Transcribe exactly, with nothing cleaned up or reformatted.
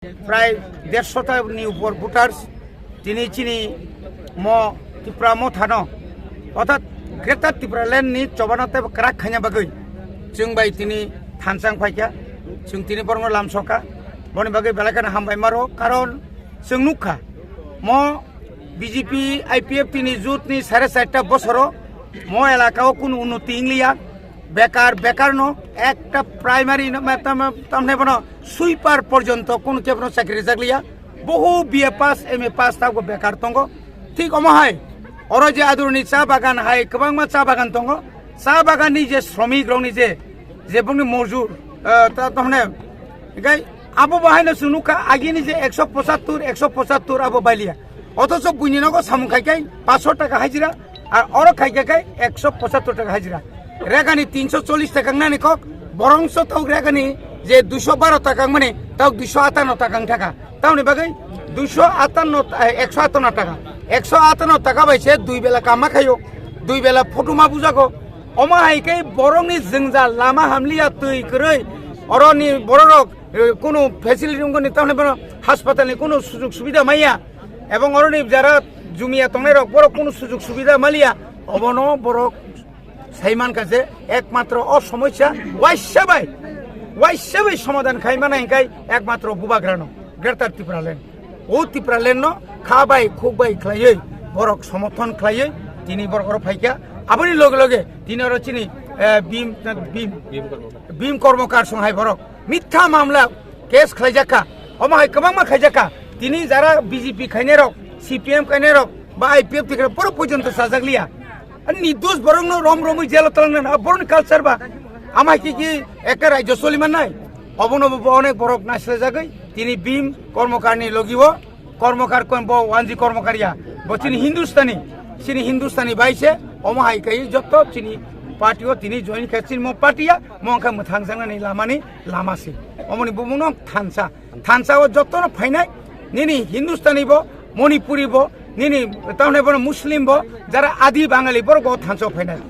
Prai dersho ta ni upor voters tini chini mo Tipra Mothano, orthat Greater Tipraland ni chobano tei kwrak khaina bagwi chwng bai tini thansa wng phaikha, chwng tini borokno lamsokha. Boni bagwi belai kheno hambai maro, karon chwng nukha mo B J P I P F T ni jut ni sare charta bosoro mo elaka o kunu unnoti wngliya, bekar bekar no ekta primary no ma-, tam-, tamne bono sweeper porjonto kunu kebono chakri rijak liya, bohu B A pass, M A pass tabuk bekar tongo. Thik omo hai oro je adurni cha bagan hai kwbangma cha bagan tongo, cha bagan ni je sromik rok ni je, je bongni mojur, eh, ta-, tamne, hinkhe abo bo haino chwng nukha agini je ekso pochattor, ekso pochattor abo bailiya. Othocho buini nogo samung khaikhai paanch sho taka hajira, ar oro khaikha khai ekso pochattor taka hajira. Regani tinsho chollish taka wngnani kok, borongso tok regani je duisho baro taka wngmani, tok duisho atanno taka wngthaka. Tamoni bagwi duisho atanno, eh, ekso atanno taka. Ekso atanno taka bai se dui bela kamma khaio, dui bela photo ma bujago. Omo hai khe borokni jwngjal, lama hamliya, twi kwrwi, oroni bororok, eh, kunu facility wngkoni, tamni bono haspatalni kunu sujug subida maya. Ebong oroni jara jumia tongnai rok borok kunu sujug subida maliya, obono borok sai mankha je ekmatro o somosya waisa bai, waisa bai somadhan khai mana hinkai ekmatro bubagrano Greater Tipraland. O Tipraland no kha bai khuk bai khlaiwi borok somorthon khlaiwi tini borok oro phaikha. Aboni loge loge tini oro chini, eh, Bhim, Bhim, Bhim Kormokar song hai borok mitha mamla case khlaijakha, omo hai kwbangma khaijakha. Tini jara B J P khainai rok, C P M khainai rok, ba I P F T khainai borok porjonto sajak liya. Ani nirdosh borokno rom romwi jelo twlangnani, a borokni culture ba. Ama hai khe ki ekta rajyo soliman nai. Obono bo onek borok naislajagwi tini Bhim Kormokarni logi o Kormokar kon bo Wanji Kormokar ya. Bo chini Hindustani, chini Hindustani bai se, omo hai khe jotto chini party o tini join khe chini mo party ya, mo wngkha mwthangjaknani lamani lama se. Omoni bumungno thansa. Thansa o jottono phainai, nini Hindustani bo, Manipuri bo, nini tamne bono Muslim bo, jara Adi Bangali borok bo thansa o phainai.